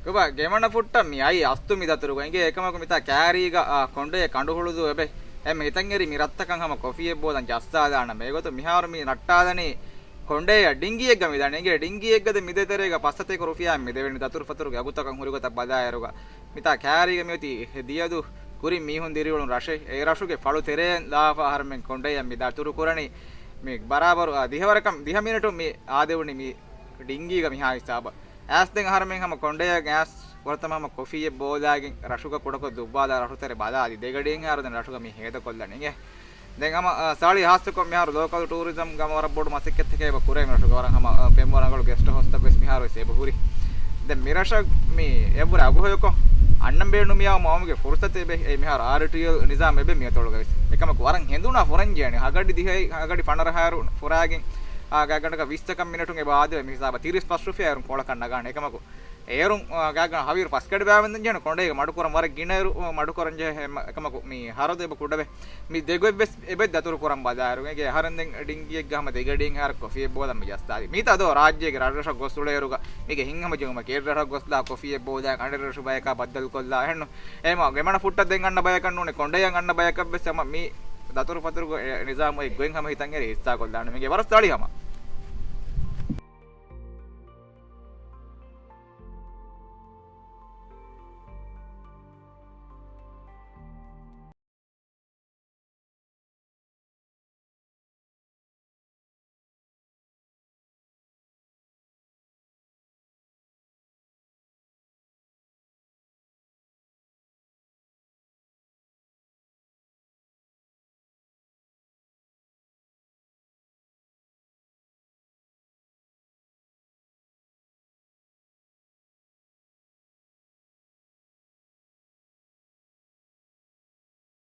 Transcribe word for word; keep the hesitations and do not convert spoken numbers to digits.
ކޮބާ ގެމަނަ ފުއްޓަށް މި އައީ އަސްތު މި ދަތުރުގަ އިނގޭ. އެކަމަކު މިތާ ކާރީގަ ކޮނޑޭ ކަނޑުހުޅުދޫ އެބެ. އެ މި ހިތަށް އެރި މި ރަށްތަކަށް ހަމަ ކޮފީއެއް ބޯލަން ޖައްސާލާނަމޭ. އެގޮތުން މިހާރު މި ނައްޓާލަނީ ކޮނޑޭއަށް ޑިންގީއެއްގަ މިދާނެ. އިނގޭ ޑިންގީއެއްގަ ދެން މި ދޭތެރޭގަ ފައްސަތޭކަ ރުފިޔާ މި ދެވެނީ ދަތުރުފަތުރުގެ އަގުތަކަށް ހުރިގޮތަށް ބަލާއިރުގަ. މިތާ ކާރީގަ މިއޮތީ ދިޔަދޫ ކުރިން މީހުން ދިރިއުޅުނު ރަށެއް. އެ ރަށުގެ ފަޅު ތެރެއިން ލާފަ އަހަރެމެން ކޮނޑޭއަށް މި ދަތުރު ކުރަނީ. މި ބަރާބަރު ދިހަވަރަކަށް ދިހަ މިނެޓު މި އާދެވުނީ މި ޑިންގީގަ މިހާ ހިސާބަށް. އައިސް ދެން އަހަރެމެން ހަމަ ކޮނޑޭއަށް އައިސް ފުރަތަމަ ހަމަ ކޮފީއެއް ބޯލާގެން ރަށުގަ ކުޑަކޮށް ދުއްވާލާ ރަށުތެރެ ބަލާލި ދެގަޑިއެއްހާރު ދެން ރަށުގަ މި ހޭދަކޮށްލަނީ. ދެން ހަމަ، އަ، ސާޅީ ހާއްސަކޮށް މިހާރު ލޯކަލް ޓޫރިޒަމްގަ ވަރަށް ބޮޑު މަސައްކަތްތަކެއް އެބަ ކުރޭ މި ރަށުގަ ވަރަށް ހަމަ، އަ، ފެންވަރަށް ރަނގަޅު ގެސްޓް ހައުސްތައް ވެސް މިހާރު ވެސް އެބަ ހުރި. ދެން މި ރަށަށް މި އެއަށްވުރެ އަގުހެޔޮކޮށް އަންނަން ބޭނުމިޔާ މައުމުގެ ފުރުސަތެއް އެބެ. އެ މިހާރު އާރްޓީއެލް ނިޒާމް އެބެ މި އަތޮޅުގަ ވެސް. އެކަމަކު ވަރަށް ހެނދުނާ ފުރަންޖެހޭނެ. ހަގަޑި ދިހައި، ހަގަޑި ފަނަރަހާރު ފުރާގެން، އާ، ގާތްގަނޑަކަށް ވިއްސަކަށް މިނެޓުން އެބަ އާދެވޭ މި ހިސާބަށް ތިރީސް ފަސް ރުފިޔާ އޭރުން ކޯޅަކަށް ނަގާނެ. އެކަމަކު އޭރުން، އާ، ގާތްގަނޑަކަށް ހަވީރު ފަސްގަޑި ބާވަންދެން ޖެހޭނެ ކޮނޑޭގަ މަޑުކުރަން ވަރަށް ގިނައިރު، އާ، މަޑުކުރަން ޖެހޭ އެކަމަކު މި ހަރަދު އެބަ ކުޑަވޭ. މި ދެގޮތް ވެސް އެބަ ދަތުރު ކުރަން ބަލާއިރު އެނގޭ. އަހަރެން ދެން ޑިންގީއެއްގަ ހަމަ ދެގަޑިއެއްހާރަ ކޮފީއެއް ބޯލަން މި ޖައްސާލީ. މީތާ ދޯ ރާއްޖޭގެ ރަށްރަށަށް ގޮސް އުޅޭއިރުގަ މީގެ ހިތްހަމަޖެހުމަކީ އެއްރަށަށް ގޮސްލާ ކޮފީއެއް ބޯލާ އަނެއްރަށު ބަޔަކާ ބައްދަލުކޮށްލާ އެހެންނު. އެހެންވީމަ ގެމަނަ ފުއްޓަށް ދެން އަންނަ ބަޔަކަށް ނޫނޭ، ކޮނޑޭއަށް އަންނަ ބަޔަކަށް ވެސް ހަމަ މި ދަތުރުފަތުރުގެ ނިޒާމު އެއްގޮތް ހަމަ ހިތަށް އެރި ހިއްސާކޮށްލާނެ. މީގެ ވަރަށް ސަޅި ހަމަ.